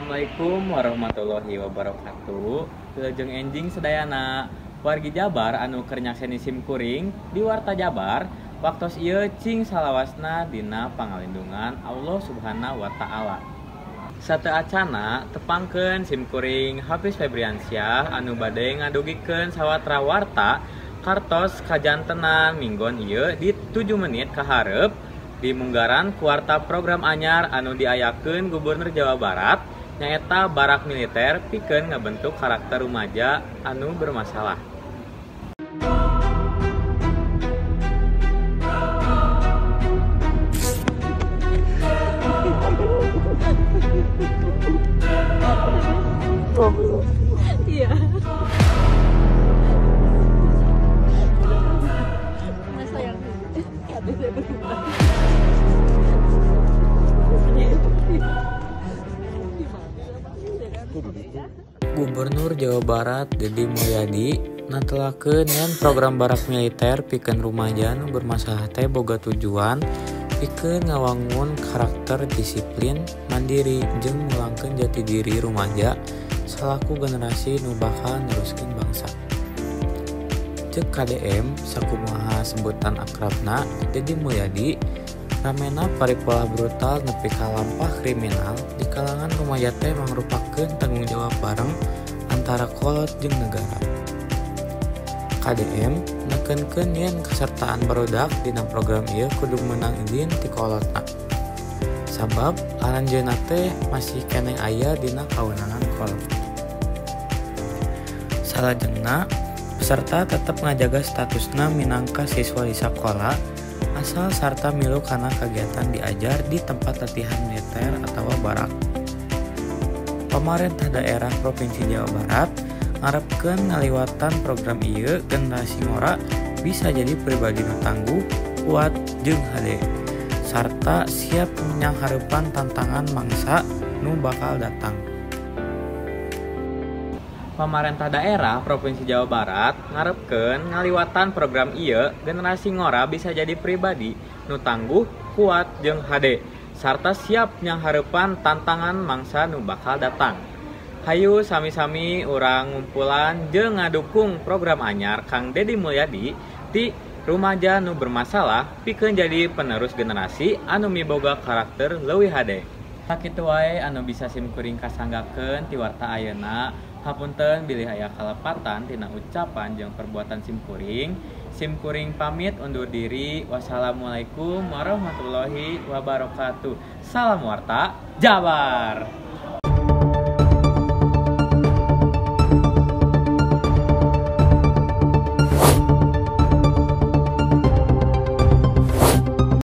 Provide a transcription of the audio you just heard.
Assalamualaikum warahmatullahi wabarakatuh. Wilujeng enjing sadayana wargi Jabar anu keur nyakseni sim kuring di Warta Jabar. Waktos ieu cing salawasna dina pangalindungan Allah Subhanahu wa taala. Sateuacana tepangkeun sim kuring Hafiz Febriansyah anu bade ngadugikeun sawatra warta kartos kajantenan minggon ieu di 7 menit kaharep di munggaran kuarta program anyar anu diayakeun Gubernur Jawa Barat nyaeta barak militer pikeun ngabentuk karakter rumaja anu bermasalah. Iya. Masa yang saya berubah. Gubernur Jawa Barat Dedi Mulyadi natelakeun yen program barak militer pikeun rumaja nu bermasalah teh boga tujuan pikeun ngawangun karakter disiplin, mandiri jeung ngulangkeun jati diri rumaja salaku generasi nu bakal neruskeun bangsa. Ceuk KDM sakumaha sebutan akrabna Dedi Mulyadi ramena paripolah brutal nepi ka lampah kriminal di kalangan rumaja teh mangrupakeun tanggung jawab bareng antara kolot jeung negara. KDM nekenkeun yen kasertaan barudak dina program ieu kudu meunang izin ti kolotna. Sabab aranjeunna teh masih keneh aya dina kawenangan kolot. Salajengna, peserta tetep ngajaga statusna minangka siswa di sakola asal sarta milu kana kagiatan diajar di tempat latihan militer atawa barak. Pamarentah daerah Provinsi Jawa Barat ngarepkeun ngaliwatan program ieu generasi ngora bisa jadi pribadi nu tangguh, kuat jeung hade sarta siap nyanghareupan tantangan mangsa nu bakal datang. Pamarentah daerah Provinsi Jawa Barat ngarepkeun ngaliwatan program ieu generasi ngora bisa jadi pribadi nu tangguh, kuat jeung hade sarta siap nyanghareupan tantangan mangsa nu bakal datang. Hayu sami-sami urang ngumpulan jeung ngadukung program anyar Kang Dedi Mulyadi ti rumaja nu bermasalah pikeun jadi penerus generasi anu miboga karakter leuwih hade. Sakitu wae anu bisa sim kuring kasanggakeun ti warta ayeuna. Hapunten bilih aya kalepatan tina ucapan jeung perbuatan sim kuring. Sim kuring pamit undur diri. Wassalamualaikum warahmatullahi wabarakatuh. Salam Warta Jabar.